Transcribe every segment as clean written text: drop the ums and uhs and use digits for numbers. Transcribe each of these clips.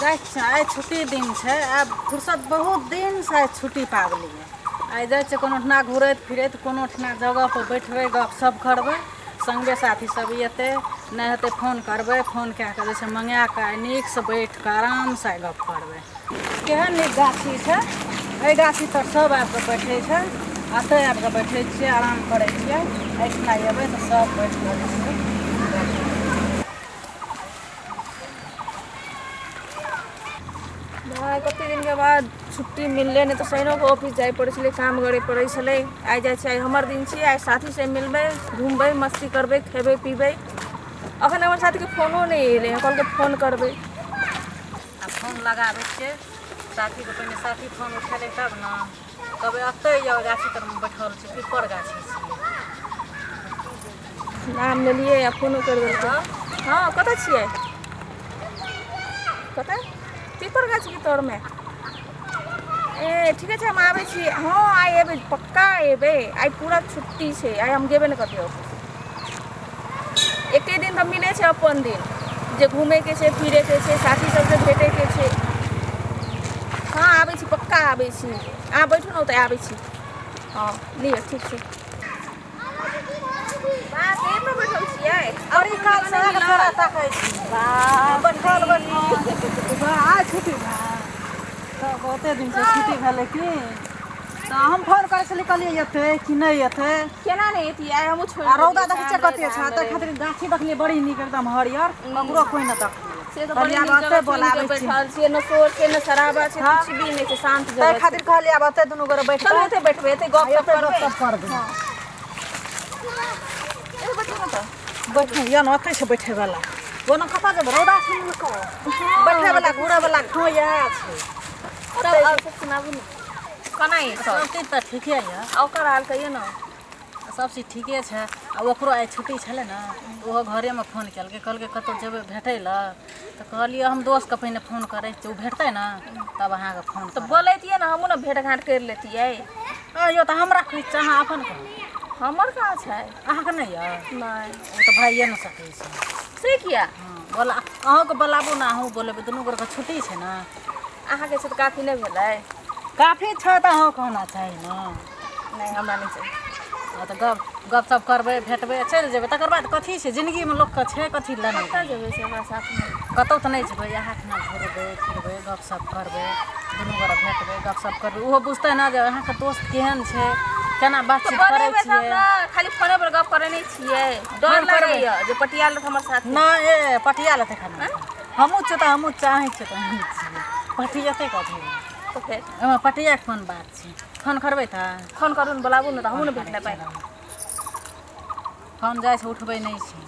जाइ छियै, आइ छुट्टी दिन छै। आब फुर्सत बहुत दिनसँ आइ छुट्टी पाबलियै। आइ जाइ छियै कोनो ठिना घुरैत फिरैत, कोनो ठिना जगहपर बैठबै, गपशप करबै, सङ्गे साथी सब एतै। नहि हेतै फोन करबै, फोन कए कऽ जे छै मङ्गाए कऽ आइ नीकसँ बैठ कऽ आरामसँ आइ गप करबै। केहन नीक गाछी छै, एहि गाछी तर सब आबि कऽ बैठै छै। एतऽ आबि कऽ बैठै छियै, आराम करै छियै। एहिठिना एबै तऽ सब बैठ कऽ जे छै गप करबै। भाय, कते दिनके बाद छुट्टी मिललै। नहि तऽ शनिओके ऑफिस जाय पड़ै छलै, काम करे पड़ै छलै। आइ जाइ छियै, आइ हमर दिन छियै। आइ साथी से मिलबै, घूमबै, मस्ती करबै, खेबै पीबै। अखन हमर साथीके फोनो नहि एलै हँ, कहलकै फोन करबै। आ फोन लगाबै छियै साथीके। पहिने साथी फोन उठेलै तब ने कहबै। एतहि यऽ, गाछी तरमे बैठल छी, पीपर गाछी छियै। नाम लेलियै आ फोनो करि देलकै। हँ, कतऽ छियै? कतऽ? पीपर गाछीके तरमे? ए, ठीके छै, हम आबै छी। हँ, आइ एबै, पक्का एबै। आइ पूरा छुट्टी छै, आइ हम जेबे नहि करबै ऑफिस। एके दिन तऽ मिलै छै अपन दिन, जे घूमैके छै, फिरैके छै, साथी सबसँ भेटैके छै। हँ, आबै छी, पक्का आबै छी। अहाँ बैठू ने ओतऽ, आबै छी। हँ, लिअ, ठीक छै। बैठल छियै। अरे, काल से अहाँके तोरा ताकै छी। बैठल बैठल। आइ छुट्टी भेल तऽ बहुते दिनसँ छुट्टी भेलै की, तऽ हम फोन करै छलियै, कहलियै एतै कि नहि एतै। केना नहि एतियै? आइ हमहूँ छोड़ि आ रौदा देखै छियै कते छै, ताहि खातिर गाछी देखलियै बड़ी नीक, एकदम हरियर, ककरो कोइ नहि देखलियै। से तऽ बड़ी नीक जगह बोलाबै बैठल छियै, न शोर छै, न शराबा छै, किछु भी नहि छै, शान्त जगह। ताहि खातिर कहलियै आब एतै दुनू गोरे बैठ। चलू, एतै बैठबै, एतै गप सप करबै। गप करबै। बैठू या ने, ओतै छै बैठे वाला। ओना कतऽ जेबै? रौदा छै ने, बैठे वाला घुरै वाला ठाँव इएह छै। तब आओर सब सुनाबू ने, केना ई सब चीज तऽ ठीके यऽ। आ ओकर हाल कहियौ ने। सब चीज ठीके छै। आ ओकरो आइ छुट्टी छलै ने, तऽ ओहो घरेमे फोन केलकै, कहलकै कतहु जेबै भेटै लए? तऽ कहलियै हम दोस्तके पहिने फोन करै छियै, ओ भेटतै ने तब अहाँके फोन। तऽ बोलैतियै ने, हमहूँ ने भेँट घाँट करि लेतियै। अइयो तऽ हमरा कहै छै, अहाँ अपन कहू। हमर कहाँ छै? अहाँके नहि यऽ? नहि। ओ तऽ भाइए नहि सकै छै। से किया? हँ, बोला, अहूँके बोलाबू ने, अहूँ बोलेबै। दुनू गोरेके छुट्टी छै ने। अहाँके छै तऽ काफी नहि भेलै? काफी छै तऽ अहूँके होना चाही ने। नहि, हमरा नहि चाही। हँ, तऽ गप गपशप करबै, भेटबै, चलि जेबै। तकर बाद कथी छै जिन्दगीमे? लोकके छै कथी लेने? कतऽ जेबै से ओकरा साथमे? कतहु तऽ नहि जेबै। इएह ठिना घुरबै फिरबै, गपशप करबै, दुनू गोरे भेटबै, गपशप करबै। ओहो बुझतै ने जे अहाँके दोस्त केहन छै, केना बातचीत करै छियै। खाली फोने पर गप करै नहि छियै? डर लागैया जे पटिया लेत हमर साथ। नहि, ए, पटिया लेतै खाना। हमहूँ छियै तऽ हमहूँ चाहै छियै तऽ हमहूँ छियै, पटियेतै कथी? तऽ फेर ओहिमे पटियाके कोन बात छै? फोन करबै तऽ फोन करू ने, बोलाबू ने, तऽ हमहूँ ने भेट लेबै। फोन जाइ छै, उठबै नहि छै।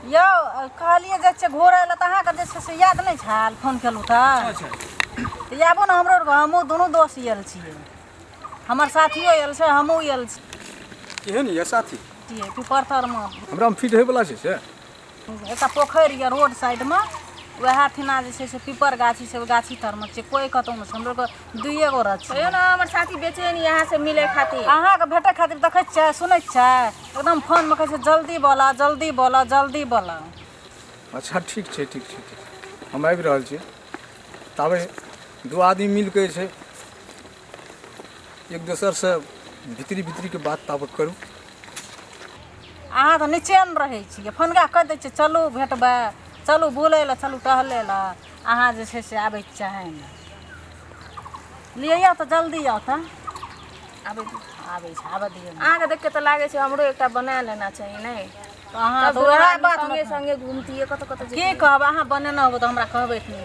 यौ, कहलियै जाइ छियै घुरै लए, तऽ अहाँके जे छै से याद नहि छल? फोन केलहुँ तऽ तऽ आबू ने हमरो आरके। हमहूँ दुनू दोस्त आयल छियै, हमर साथियो आयल छै, हमहूँ आयल छी। केहन यऽ साथी? पीपर तरमे। हमरा फिट होइवला छै से। एकटा पोखरि यऽ रोड साइडमे, वएह ठिना जे छै से पीपर गाछी छै, ओहि गाछी तरमे छै। कोइ कतहु नहि छै, हमरो आरके दुइए गोरा छियै। कहियौ ने, हमर साथी बेचैन यहाँ से मिलै खातिर। अहाँके भेटै खातिर देखै छियै, सुनै छियै, एकदम फोनमे कहै छै जल्दी बोला, जल्दी बोला, जल्दी बोला। अच्छा, ठीक छै, ठीक छै, ठीक, हम आबि रहल छी। ताबे दू आदमी मिल कऽ जे छै एक दोसरसँ भीतरी भीतरीके बात ताबत करू। अहाँ तऽ निचेन रहै छियै। फोन कए कहि दै छियै चलू भेटबै, चलू बुलै लए, चलू टहलै लए, अहाँ जे छै से आबैके चाहै नहि। लिअ तऽ जल्दी आउ तऽ। आबै। आबै छै, आबऽ दियौ ने। अहाँके देख के तऽ लागै छै हमरो एकटा बना लेना चाही, नहि? तऽ अहाँ तब तऽ दुनू उएह आदमी बात संगे संगे घूमतियै, कतऽ कतऽ की जैतियै। कहब, अहाँ बनेने होबै तऽ हमरा कहबै कि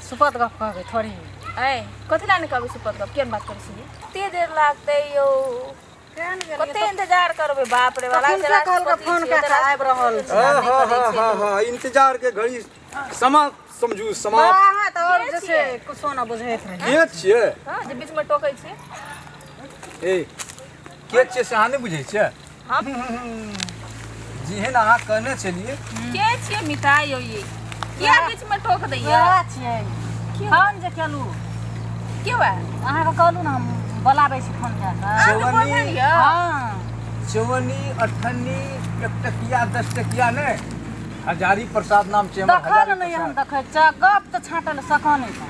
सुपत गप कहबै थोड़ी? ऐ, कथी लए नहि कहबै सुपत गप? केहन बात करै छियै? कते देर लागतै यौ? कते इंतजार करबै, बाप रे बाप। तखन कहलकै फोन कए कऽ आबि रहल छी। हाँ हाँ हाँ हाँ हाँ, इंतजार के घड़ी समाप्त समझू, समाप्त। अहाँ तऽ आओर जे छै कुछो ने बुझैत रहै। के छियै? हँ, जे बीचमे टोकै छी। ए, के छियै से अहाँ नहि बुझै छियै? हम जेहन अहाँ कहने छलियै। के छियै मिताइ यौ? ई किया बीचमे टोक दैया? वएह छियै फोन जे केलहुँ। के वएह? अहाँके कहलहुँ ने, हम बोलाबै छी फोन कए कऽ। अहाँके चौवन्नी। बोल यऽ। हँ। चौवन्नी अठन्नी एक टकिया 10 टकिया नहि, हजारी प्रसाद नाम छै हमर। देखऽ हजारी ने, नहि हम प्रसाद। देखै छियै गप तऽ छाँटल सकऽ नहि छै।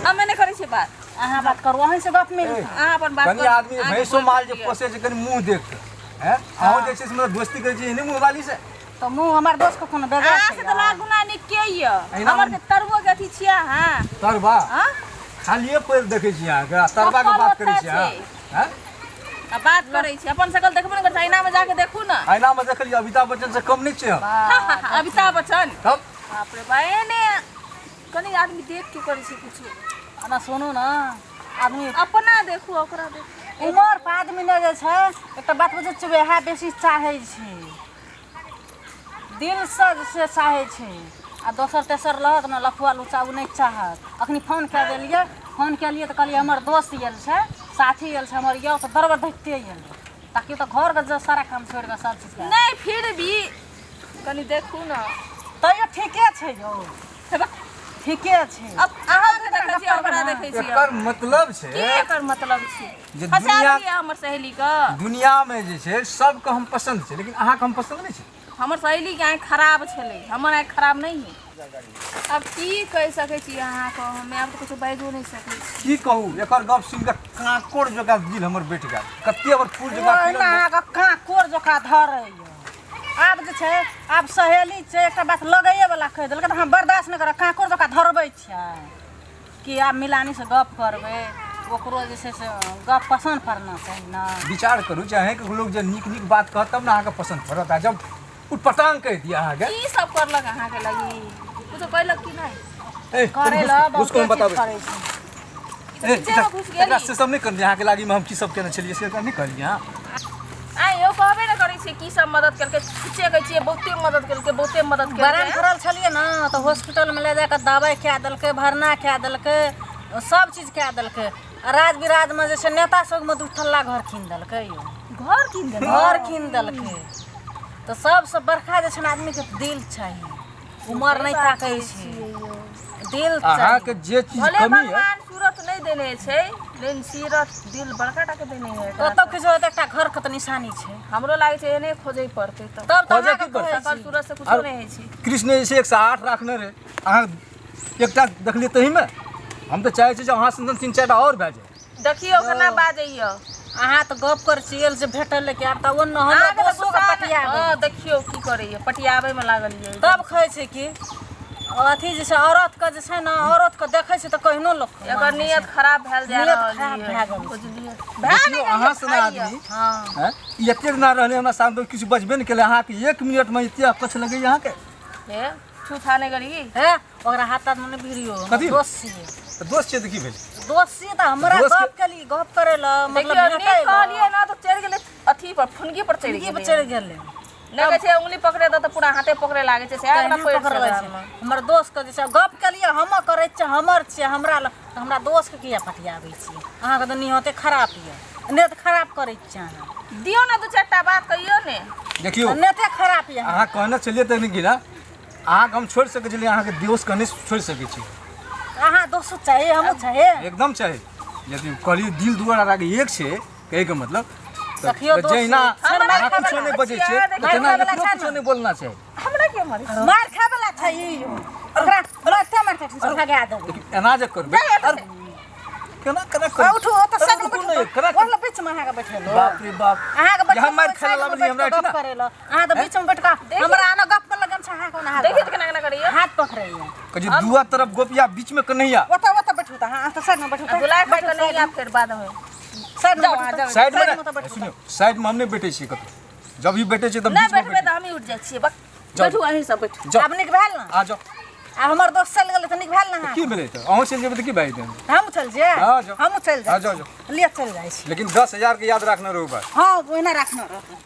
हमे नहि करै छियै बात। अहाँ बात करू, अहीं से गप मिल। ए, अहाँ अपन बात कनि करू। आदमी अहाँके भैंसो बोल माल जे सकैए। पोसै छै कनि मुँह देख कऽ, हैं? अहूँ जे छै से मतलब दोस्ती करै छी एहने मुँह वाली से? तऽ मुँह हमर दोस्त के कोनो बेजार अहाँ छै? से तऽ लाख गुना नीक के यऽ? अहिना हमर हम- के तरुओ के अथी छियै अहाँ। तरबा? हाँ? खालिए पैर देखै छी अहाँके आ तरबाके कपाल बात करै ओतऽ छी अहाँ? छै। हैं? आ बात करै छी, अपन शकल देखबो नहि करै छी। आईना में जाके देखू ने। आईना में देखलियै, अमिताभ बच्चन से कम नहि छै हम। अमिताभ बच्चन? तब। बाप रे बा, एने कनि आदमी देख के करै छै कुछो। ना सुनू ने, आदमी अपना देखू, ओकरा देखू। उमर पर आदमी नहि जे छै, एकटा बात बुझै छियै, वएह बेसी चाहै छै, दिलसँ से चाहै छै। आ दोसर तेसर रहत ने लफुआ लुच्चा, ओ नहि चाहत। अखनी फोन कए देलियै, फोन केलियै तऽ कहलियै हमर दोस्त आयल छै, साथी आयल छै हमर यौ, तऽ दरबर देखते आयल ताकि तऽ घरके जे सारा काम छोड़ि कऽ सब चीज कए। नहि, फिर भी कनि देखू ने। तैयो ठीके छै यौ, ठीके छै। अब अहाँ के देखै छियै, ओकरा देखै छियै। एकर मतलब छै की एकर मतलब छै? जे फंसा दुनिया- देलियै हमर सहेली के। दुनियामे जे छै सबके हम पसन्द छै, लेकिन अहाँके हम पसन्द नहि छै। हमर सहेली के आँखि खराब छलै, हमर आँखि खराब नहि है। अब की कहि सकै छी अहाँके हमे? आब तऽ कुछो बाजियो नहि सकै छी। की कहू, एकर गप सुनि कऽ कांकोड़ जकाँ दिल हमर बैठ गेल। कते बड़ फूल जकाँ ओहिना खिलल रहै। अहाँके काँकोड़ जकाँ धरैए। आब जे छै, आब सहेली छै, एकटा बात लगैए वला कहि देलकै तऽ हम बर्दाश्त नहि करब, काँकोड़ जकाँ धरबै छियै कि आब मिलानीसँ गप करबै। ओकरो जे छै से गप पसन्द पड़ना चाही ने। विचार करू जे अहीँके लोक जे नीक नीक बात कहत तब ने अहाँके पसन्द पड़त, आ जब उटपटांग कहि दिअ अहाँके। की सब करलक अहाँके लगी? कुछो कहलक कि नहि? ए, करै लए घुसको हम बहुते चीज बताबै। करै छै। ई तऽ ए, बीचेमे घुसि एकरा गेली। से सब नहि कहलियै, अहाँके लागी हम की सब केने छलियै से एकरा नहि कहलियै अहाँ। आँय यौ, कहबे नहि करै छियै की सब मदद केलकै। छुच्चे कहै छियै बहुते मदद केलकै, बहुते मदद बरान केलकै। फड़ल छलियै ने तऽ हॉस्पिटलमे लए जाकऽ दबाइ कए देलकै, भरना कए देलकै, सब चीज कए देलकै। आ राज बिराजमे जे छै नेता सबमे दू तल्ला घर कीन देलकै यौ। घर कीन देलकै? घर कीन देलकै। तऽ सबसँ बड़का जे छै ने आदमीके दिल चाही, उमर नहि ताकै छै, दिल चाही। अहाँके जे चीज भले कमी है भगवान सूरत नहि देने छै, लेकिन सीरत दिल बड़का टा के देने है। कतौ किछु होत, एकटा घरके तऽ निशानी छै। हमरो लागै छै एहने खोजै पड़तै तब। तब तऽ खोजै अहाँके की पड़तै? कहै सकल छी। सूरत से कुछो आर- नहि होइ छै। कृष्ण जे छै 108 राखने रहै, अहाँ एकटा देखलियै तहीमे। हम तऽ चाहै छी जे अहाँ सन 3 4 टा आओर भए जाय। देखियौ केना बाजैया। अहाँ तऽ गप करै छी जे भेटल कि आब तऽ ओन्ने हमरा अहाँके तऽ दोसोके गुस्सा नहि- पटियाबै। हँ, देखियौ की करैया, पटियाबै मे लागल ये। तब खाइ छै कि अथी जे छै औरतके जे छै ने, औरतके देखै छै तऽ कहिनो लोक एकर नियत खराब भेल जा नियत रहल खराब ये। भए गेल छै। बुझलियै भए नहि देखियौ गेल अहाँ ये, सन खाइए। आदमी हँ हैं? ई एतेक ना रहलै हमरा सामने, किछु बजबे नहि केलै। अहाँके एक मिनटमे एते अकछ लगैए अहाँके? हे, छू छा नहि करी। हे, ओकरा हाथ ताथ मे नहि भिड़ियो। कथी? दोस्त छियै। तऽ दोस्त छियै तऽ की भेल? दोस्त छियै तऽ हमरा दोस्त गप केली, गप करै लए मतलब देखियौ नीक भेटै लए। कहलियै ने तऽ चढ़ि गेलै अथी पर, फुनगी पर चढ़ि फुनगी पर गेलै। चढ़ि गेलै। नहि कहै छै उंगली पकड़े दऽ तऽ पूरा हाथे पकड़े लागै छै, सएह तहिना वाला पड़ि पकड़ले छै छै। हमर दोस्त के जे छै गप केलियै, हम करै छियै, हमर छियै, हमरा लग तऽ हमरा दोस्त के किया पटियाबै छियै? अहाँके तऽ नियते खराब यऽ, नेत खराब करै छियै अहाँ। दियौ ने दू चारिटा बात कहियौ ने। देखियौ नेते खराब यऽ। अहाँ कहने छलियै तऽ नहि गिरा, अहाँके हम छोड़ि सकै छलियै, अहाँके दोस्तके नहि छोड़ि सकै छी। अहाँ दोस्त चाही, हमहूँ चाही। एकदम चाही। यदि कहलियै दिल दुआर आगे एक छै, कहैके मतलब तऽ देखियौ तऽ दोस्त, जहिना हमरा अहाँ खाय कुछो वला नहि बजै छियै, छियै देखियौ। तऽ तेना मारि खाय वला ककरो छै कुछो ने। नहि बोलना चाही। हमरा के मारै छै? मार खाय वला छै ई, ओकरा मारते मारते भगा देबै। लेकिन एना जे करबै अरे केना केना आ करबै? उठू ओतऽ अरे साइड में रुकू बैठू ने, तऽ। केना ओहि बीच में अहाँके बैठेलो। बाप रे बाप, अहाँके बैठेलो, यहाँ मारि खाय साइड लए में लागलियै हमरा बैठ कऽ गप एहिठिना। करेलो। अहाँ तऽ बीच में बैठ कऽ हमरा आना गप पर लगन छै, अहाँके ओना हाथ देखियौ तऽ केना केना करैया। हाथ पकड़ैया। कहै छै दुआ तरफ गोपिया, बीच में कन्हैया। ओतऽ ओतऽ बैठू तऽ, अहाँ तऽ साइड में बैठू तऽ। गुलाब खाय बैठू के नहीं साइड आब फेर बाद में। में, साइड में जाउ, बैठू अहाँ तऽ। जाउ। साइड में साइड में तऽ नहि, बैठू। सुनियौ, साइड में हम नहि बैठै छियै कतौ। जब भी बैठै छियै तब नहि बीच में बैठबै बैठै तऽ हमही उठि जाइ छियै बक। जाउ। बैठू, अहीं सब बैठू। जाउ। आब नीक भेल ने? आ जाउ। आ हमर दोस्त चलि गेलै तऽ नीक भेल ने अहाँके? की भेलै तऽ अहूँ चलि जेबै तऽ की भए जेतै? हमहूँ चलि जाए? हँ, जाउ। हमहूँ चलि हँ, जाइ जाउ, जाउ। लिअ, चलि जाइ छी। लेकिन 10,000 के याद राखने रहू बात। हँ, ओहिना राखने रहू।